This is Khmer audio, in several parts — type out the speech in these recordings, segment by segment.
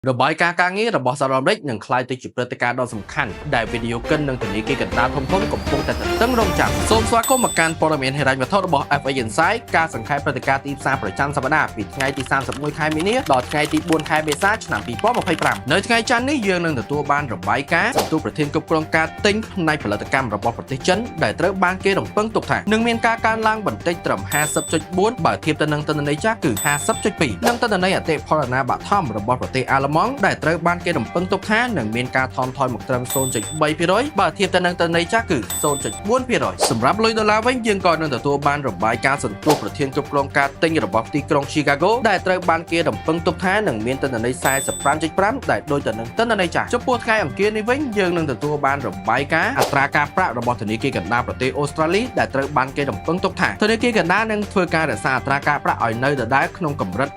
របាយការណ៍ការងាររបស់សហរដ្ឋអាមេរិកនឹងក្លាយទៅជាព្រឹត្តិការណ៍ដ៏សំខាន់ដែលវិនិយោគិននិងធនាគារកណ្ដាលធំៗកំពុងតែទន្ទឹងរង់ចាំសូមស្វាគមន៍មកកាន់ព័ត៌មានហិរញ្ញវត្ថុរបស់ FA Insight ការសង្ខេបព្រឹត្តិការណ៍ទីផ្សារប្រចាំសប្តាហ៍ពីថ្ងៃទី31ខែមីនាដល់ថ្ងៃទី4ខែមេសាឆ្នាំ2025នៅថ្ងៃច័ន្ទនេះយើងនឹងទទួលបានរបាយការណ៍សន្ទុះប្រធានគ្រប់គ្រងការទិញផ្នែកផលិតកម្មរបស់ប្រទេសចិនដែលត្រូវបានគេរំពឹងទុកថានឹងមានការកើនឡើងបន្តិចត្រឹម50.4បើធៀបទៅនឹងទិន្នន័យចាស់គឺ50.2និងទិន្នន័យអតិផរណាបឋមរបស់ប្រទេសអាល្លឺម៉ង់ដែលត្រូវបានគេរំពឹងទុកថានឹងមានការថមថយមកត្រឹម0.3%បើធៀបទៅនឹងទិន្នន័យចាស់គឺ0.4%សម្រាប់លុយដុល្លារវិញយើងក៏នឹងទទួលបានរបាយការណ៍សន្ទុះប្រធានគ្រប់គ្រងការទិញរបស់ទីក្រុង Chicago ដែលត្រូវបានគេរំពឹងទុកថានឹងមានទិន្នន័យ45.5ដែលដូចទៅនឹងទិន្នន័យចាស់ចំពោះថ្ងៃអង្គារនេះវិញយើងនឹងទទួលបានរបាយការណ៍អត្រាការប្រាក់របស់ធនាគារកណ្ដាលប្រទេសអូស្ត្រាលីដែលត្រូវបានគេរំពឹងទុកថាធនាគារកណ្ដាលនឹងធ្វើការរក្សាអត្រាការប្រាក់ឲ្យនៅដដែលក្នុងកម្រិត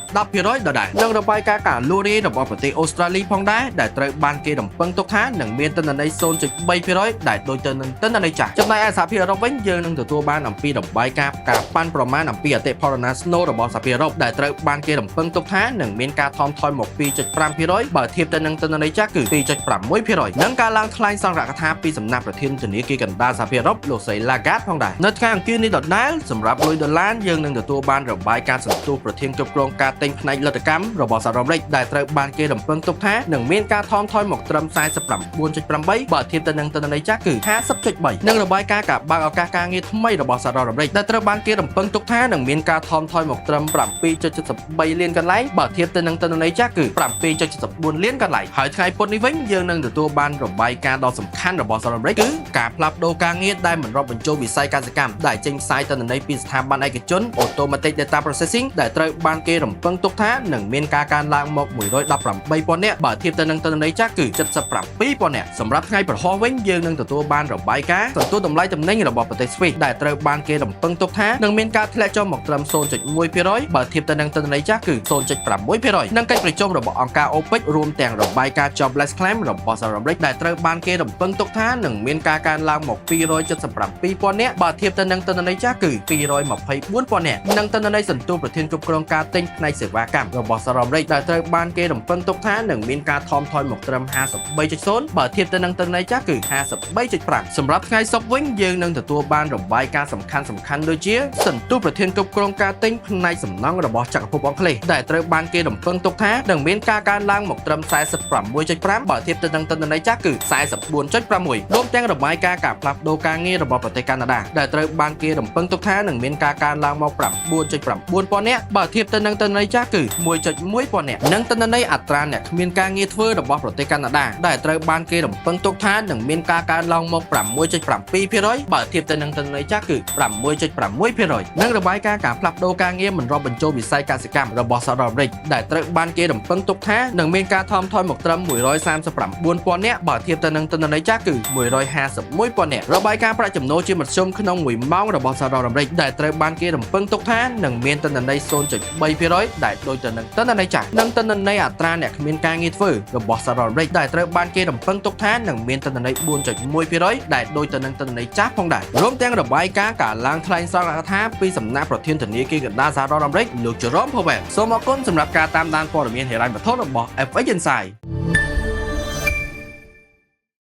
4.10%ដដែលនិងរបាយការណ៍ការលក់រាយរបស់ប្រទេសអូស្ត្រាលីផងដែរដែលត្រូវបានគេរំពឹងទុកថានឹងមានទិន្នន័យ0.3%ដែលដូចទៅនឹងទិន្នន័យចាស់ចំណែកឯសហភាពអឺរ៉ុបវិញយើងនឹងទទួលបានអំពីរបាយការណ៍ការប៉ាន់ប្រមាណអំពីអតិផរណាស្នូលរបស់សហភាពអឺរ៉ុបដែលត្រូវបានគេរំពឹងទុកថានឹងមានការថមថយមក2.5%បើធៀបទៅនឹងទិន្នន័យចាស់គឺ2.6%និងការឡើងថ្លែងសន្ទរកថាពីសំណាក់ប្រធានធនាគារកណ្ដាលសហភាពអឺរ៉ុបលោកស្រី Lagarde ផងដែរនៅថ្ងៃអង្គារនេះដដែលសម្រាប់លុយដុល្លារយើងនឹងទទួលបានរបាយការណ៍សន្ទុះប្រធានគ្រប់គ្រងការទិញផ្នែកលទ្ធកម្មរបស់សហរដ្ឋអាមេរិកដែលត្រូវបានគេរំពឹងទុកថានឹងមានការថមថយមកត្រឹម49.8បើធៀបទៅនឹងទិន្នន័យចាស់គឺ50.3និងរបាយការណ៍ការបើកឱកាសការងារថ្មីរបស់សហរដ្ឋអាមេរិកដែលត្រូវបានគេរំពឹងទុកថានឹងមានការថមថយមកត្រឹម7.73លានកន្លែងបើធៀបទៅនឹងទិន្នន័យចាស់គឺ7.74លានកន្លែងហើយថ្ងៃពុធនេះវិញយើងនឹងទទួលបានរបាយការណ៍ដ៏សំខាន់របស់សហរដ្ឋអាមេរិកគឺការផ្លាស់ប្ដូរការងារដែលមិនរាប់បញ្ចូលវិស័យកសិកម្មដែលចេញផ្សាយទិន្នន័យពីស្ថាប័នឯកជន Automatic Data Processing ដែលត្រូវបានគេរំពឹងទុកថានឹងមានការកើនឡើងមក118,000នាក់បើធៀបទៅនឹងទិន្នន័យចាស់គឺ77,000នាក់សម្រាប់ថ្ងៃព្រហស្បតិ៍វិញយើងនឹងទទួលបានរបាយការណ៍សន្ទុះតម្លៃទំនិញរបស់ប្រទេសស្វីសដែលត្រូវបានគេរំពឹងទុកថានឹងមានការធ្លាក់ចុះមកត្រឹម0.1%បើធៀបទៅនឹងទិន្នន័យចាស់គឺ0.6%និងកិច្ចប្រជុំរបស់អង្គការ OPEC រួមទាំងរបាយការណ៍ Jobless Claim របស់សហរដ្ឋអាមេរិកដែលត្រូវបានគេរំពឹងទុកថានឹងមានការកើនឡើងមក277,000នាក់បើធៀបទៅនឹងទិន្នន័យចាស់គឺ224,000នាក់និងទិន្នន័យសន្ទុះប្រធានគ្រប់គ្រងការទិញផ្នែកសេវាកម្មរបស់សហរដ្ឋអាមេរិកដែលត្រូវបានគេរំពឹងទុកថានឹងមានការថមថយមកត្រឹម53.0បើធៀបទៅនឹងទិន្នន័យចាស់គឺ53.5សម្រាប់ថ្ងៃសុក្រវិញយើងនឹងទទួលបានរបាយការណ៍សំខាន់សំខាន់ដូចជាសន្ទុះប្រធានគ្រប់គ្រងការទិញផ្នែកសំណង់របស់ចក្រភពអង់គ្លេសដែលត្រូវបានគេរំពឹងទុកថានឹងមានការកើនឡើងមកត្រឹម46.5បើធៀបទៅនឹងទិន្នន័យចាស់គឺ44.6រួមទាំងរបាយការណ៍ការផ្លាស់ប្ដូរការងាររបស់ប្រទេសកាណាដាដែលត្រូវបានគេរំពឹងទុកថានឹងមានការកើនឡើងមក9.9ពាន់នាក់បើធៀបទៅនឹងទិន្នន័យចាស់គឺ1.1ពាន់នាក់និងទិន្នន័យអត្រាអ្នកគ្មានការងារធ្វើរបស់ប្រទេសកាណាដាដែលត្រូវបានគេរំពឹងទុកថានឹងមានការកើនឡើងមក6.7%បើធៀបទៅនឹងទិន្នន័យចាស់គឺ6.6%និងរបាយការណ៍ការផ្លាស់ប្ដូរការងារមិនរាប់បញ្ចូលវិស័យកសិកម្មរបស់សហរដ្ឋអាមេរិកដែលត្រូវបានគេរំពឹងទុកថានឹងមានការថមថយមកត្រឹម139,000នាក់បើធៀបទៅនឹងទិន្នន័យចាស់គឺ151,000នាក់របាយការណ៍ប្រាក់ចំណូលជាមធ្យមក្នុង1ម៉ោងរបស់សហរដ្ឋអាមេរិកដែលត្រូវបានគេរំពឹងទុកថានឹងមានទិន្នន័យ0.3%ដែលដូចទៅនឹងទិន្នន័យចាស់និងទិន្នន័យអត្រាអ្នកគ្មានការងារធ្វើរបស់សហរដ្ឋអាមេរិកដែលត្រូវបានគេរំពឹងទុកថានឹងមានទិន្នន័យ4.1%ដែលដូចទៅនឹងទិន្នន័យចាស់ផងដែររួមទាំងរបាយការណ៍ការឡើងថ្លែងសន្ទរកថាពីសំណាក់ប្រធានធនាគារកណ្ដាលសហរដ្ឋអាមេរិកលោក Jerome Powell សូមអរគុណសម្រាប់ការតាមដានព័ត៌មានហិរញ្ញវត្ថុរបស់ FX Insight។